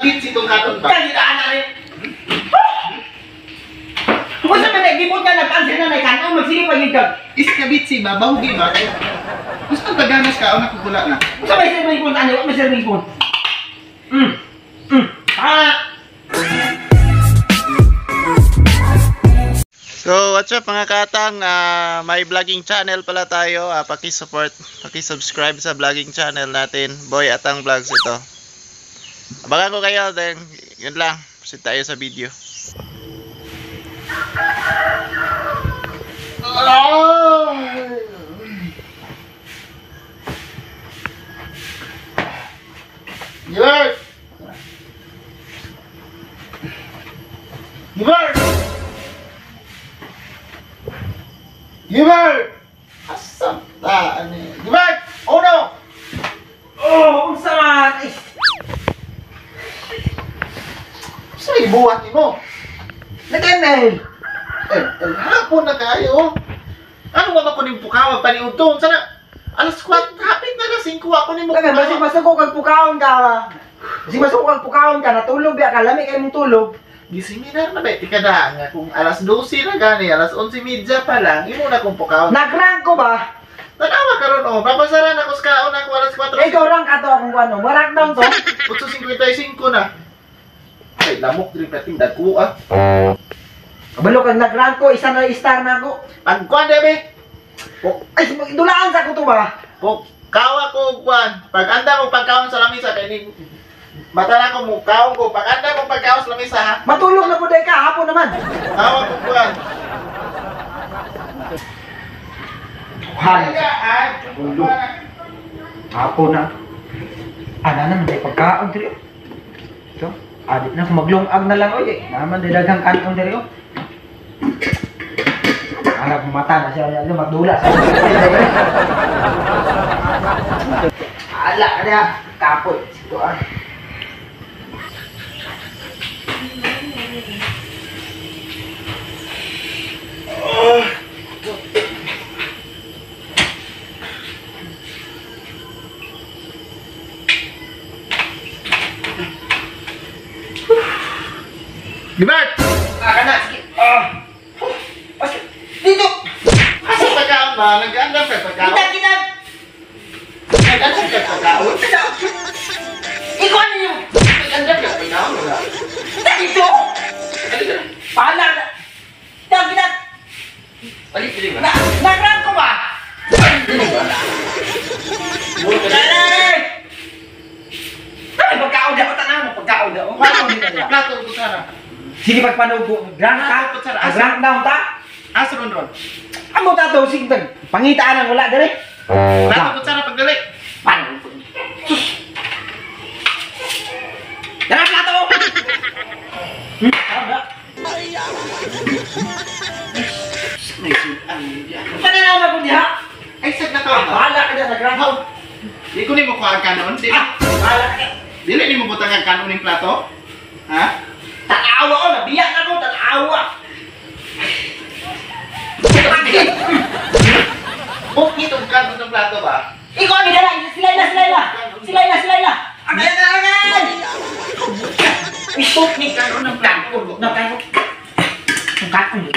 Bitsi tong katon ba? Kali na rin. Kung sa man gibot ka nagpansin na kanon magsige pa gyud ka. Is ka bitsi ba bahugi ba? Gusto taganas ka o nakugula na. Unsa may serving phone ani? Wa may serving phone. Ah. So, what's up mga katang? May vlogging channel pala tayo. Paki-support, paki-subscribe sa vlogging channel natin. Boy Atang Vlogs ito. Abangan ko kayo, then yun lang. Proceed tayo sa video. Gilbert! Gilbert! Gilbert! Asam ta ani. Gilbert! Oh no! Oh, unsa man? Ay, Sa ibuhat nimo? nag-ML. Eh, hapon na kayo. Ano ba ko ning pukawag paniudto? Sana alas 4, hapit na alas 5 ako nimo. Taga basig basta ko kag pukaon ka ba. Basig basta ko kag pukaon ka natulog biya ka lami kay mong tulog. Gisiminar na ba tika da nga kung alas 12 na gani, alas 11:30 pa lang, imo na kong pukaon. Nag-rank ko ba? Tanawa karon oh, babasara na ko sa kaon ako alas 4. Eh, ikaw rank ato akong kuano. Mo-rank down to. 8:55 na. Ay, lamok diri pating dagko ah. Kabalo kag nag-rank ko, isa na star na ako. Pagkuan debe. Ay, dulaan sa ko to ba? Kawa ko kuan. Pag anda mo pagkaon sa lamisa kay ni mata na ko mo kaon ko. Pag anda mo pagkaon sa lamisa ha. Matulog na po dahil ka, hapon naman. Kawa ko kuan. Han. Hapon na. Ana naman day pagkaon diri. Ito, adit na kung maglungag na lang oy. Eh. Naman day daghang kanon diri oh. Anak mata na siya, ano magdula sa. Ala ka na, kapoy. Ito ah. Gilbert! Ah, kana, sige. Ah. Dito! Asa pagkaon ba? Nag-andam ka pagkaon? Kita, kita! Nag-andam ka pagkaon? Ikaw ano yun? Nag-andam ka pagkaon? Wala. Kita dito! Pahala na! Kita, kita! Balik dili ba? Nag-rank ko ba? Balik dili ba? Ay! Ay, pagkaon daw! Tanaw mo, pagkaon daw. Plato ko sana. Sige, pagpanubo. Rank ka? Rank down ta? Asa ron ron? Amo ta to, sige, pangitaan ang wala dere. Plato ko sana pagdali. Paano? Dara plato! Tama. Pananaw ko diha. Ay, sad na ka. Bahala ka na nag-rank out. Di ko nimo kuha ang kanon. Bahala ka. Dili nimo butang ang kanon ning plato? Ha? Tanawa ko, nabiyak na ko, tanawa. Bukit ang kanon ng plato ba? Ikaw ang gidala, sila na, sila na. Sila na, sila na. Agay, agay! Bukit kanon ng plato. Nagkanon. Ang kanon.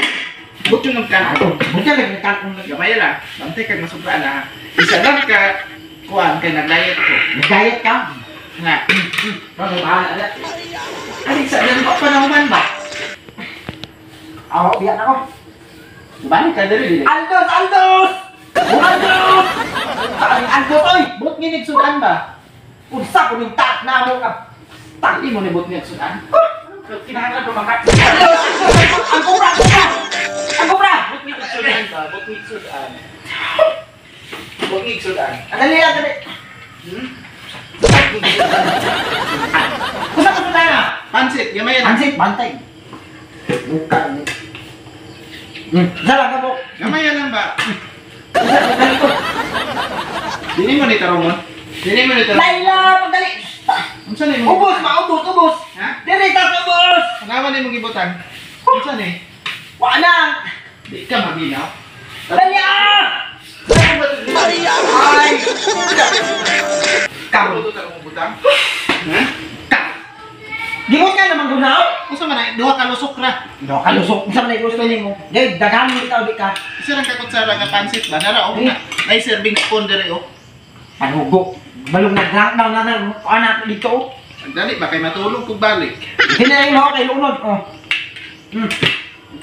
Bukit ng kanon. Bukit ng kanon. Gamay na. Bantay kag masubra na. Isa lang ka kuan kay nag-diet ko. Nag-diet ka? Nga. Ano ba? Ay, sa lang pa panahuman ba? Aw, biyak ako. Balik ka diri dili. Aldos, Aldos! Aldos! Saan Aldos oy? But nginig sudan ba? Unsa ko ning tak na mo ka. Tali mo ni but nginig sudan? Kinahanglan ko maka. Aldos! Ang kubra, ang kubra! Ang kubra! But nginig sudan ba? But nginig sudan. But nginig sudan. Andali lang dali. Unsa ko sudan na? Pansit, gamay na. Pansit, bantay. Buka ni. Dala ka po. Gamay lang ba? Dili mo ni tarong mo? Dili mo ni tarong. Laila, pagdali. Unsa ni mo? Ubos, maubos, ubos. Ha? Diri ta ubos. Tanawa ni mong gibutan. Unsa ni? Wa na. Di ka maginaw. Dali ah! Ay! Karon to tarong butang. Ha? Ka. Gimot ka naman gunaw. Usa man ay duha ka lusok ra. No, kalusok unsa man ay gusto nimo. Jay, daghan mo bitaw di ka. Isa lang ka kutsara nga pansit ba nara oh na. Nay serving spoon dire oh. Panugo. Balong nag-lockdown na na anak dito. Oh. Ang dali ba kay matulog kog balik. Hindi na yung kay lunod. Oh.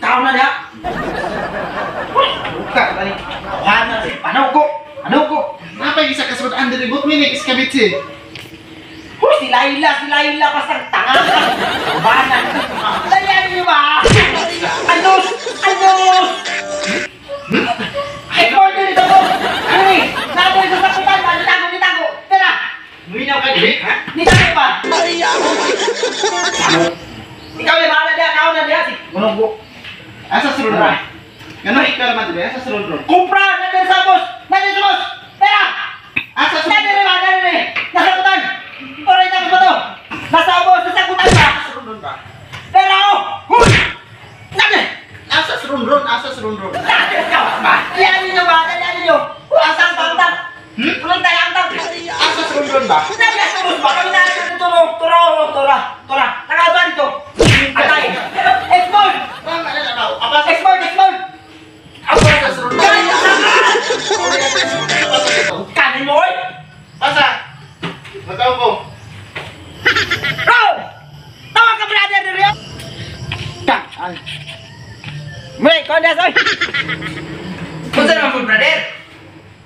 Tao na niya. Buka dali. Tawanan si panugo. Panugo. Napay isa ka sud-an diri but minutes kabitsi. Huy, si Laila pasang tanga. Ubanan. Layan niyo ba? Anos! Anos! Ay, order ito ko! Uy! Naboy sa sakutan ba? Nitago, nitago! Tara! Minaw ka diri ha? Nitago ba? Ikaw na bahala diya, ikaw na diya. Si Gunugo. Asa sa ron? Ngano ikaw naman diri? Asa sa ron? Kumpra! Nandun sa bus! Nandun sa bus! Tara! Asa sa Nandun ba? Nandun eh! Nasakutan! Oray, tapos ba to? Nasa bus! Nasakutan ba? ron ba? Tara oh! Huy! Nandun! Asa sa ron? Asa sa ron? Nandun ka ba? Iyan ninyo ba? Iyan ninyo! Asang tangtang! Tulog tayo ang tang! Asa sa ron ba? Nandun sa bus ba? Kami na turo! Turo! Tura! Tura! Nakautan dito! Atay! Export! Export! Export! Asa sa ron? Kanin mo, oy! Pasa! Magkaw ko. Bro! Tawag ka, brother! Rio! Ka! Muli, kondas, oy! Unsa naman po, brother?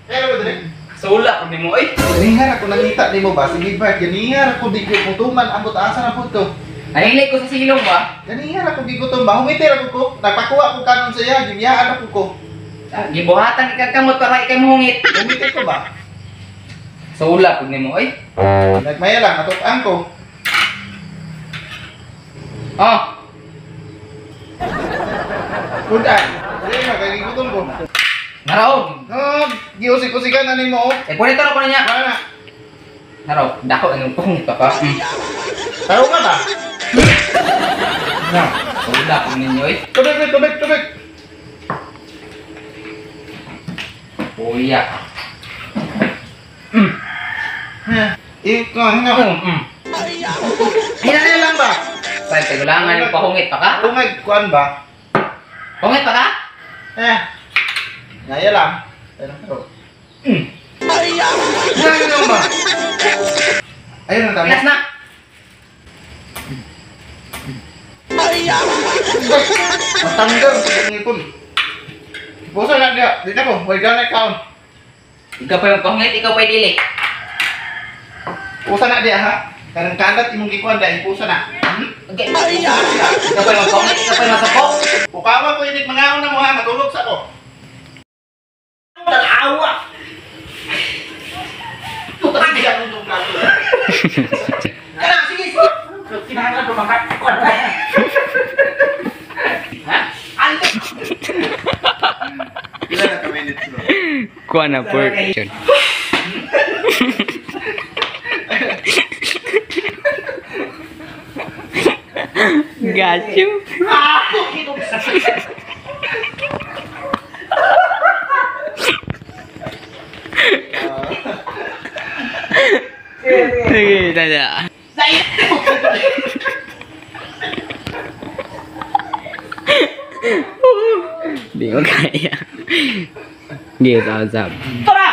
Pero ba diri? Sula ko nimo oy. Ganihan ako nangita nimo ba? Sige ba? Ganihan ako di ko putuman ambot asa na pud to. Nahilay ko sa silong ba? Ganihan ako gigutom ba? Humitir ako ko. Nagpakuha ko kanon sa iya, gibiyaan ako ko. Gibuhatan ikag kamot para ikay muhungit. Humitir ko ba? Sula pud nimo oy. Nagmaya lang atot-an ko. Oh, Kudan. Dili na kay gigutom ko. naraw. No, giusik-usikan na nimo. oh. Eh punito ra ko niya. Wala na. Naraw, dako ang pahungit pa ka. Tao ka ba? Na, sula pud ninyo oy. Tubig, tubig, tubig. Kuya. Ito, hina. Hina lang ba? Say tigulangan yung pahungit pa ka? Tungag kuan ba? Pahungit pa ka? Eh. Ngaya lang. Ayun pero. Ay, lang ba? Ayun ang tama. Pinas na. Matanggal sa ngipon. Puso na diya. Dito ko, way ganay kaon. Ikaw pa yung pahungit, ikaw pa yung dili. Pusa na diya ha. Kanang kalat imong gikuan dahil pusa na. Hmm? Okay. Ikaw pa yung pahungit, ikaw pa yung masapok. Pukawa ko init mangaon na mo ha, matulog sa ko. Tanawa! Tutas diya nung tong plato. Kana, sige, sige! Kinahanglan ko maka... Ha? Ano? Pila na ka minutes bro? Kuha na pork. Yun. Got you. Ah! Sige, dada. Di ko kaya. Give thumbs up. Tara!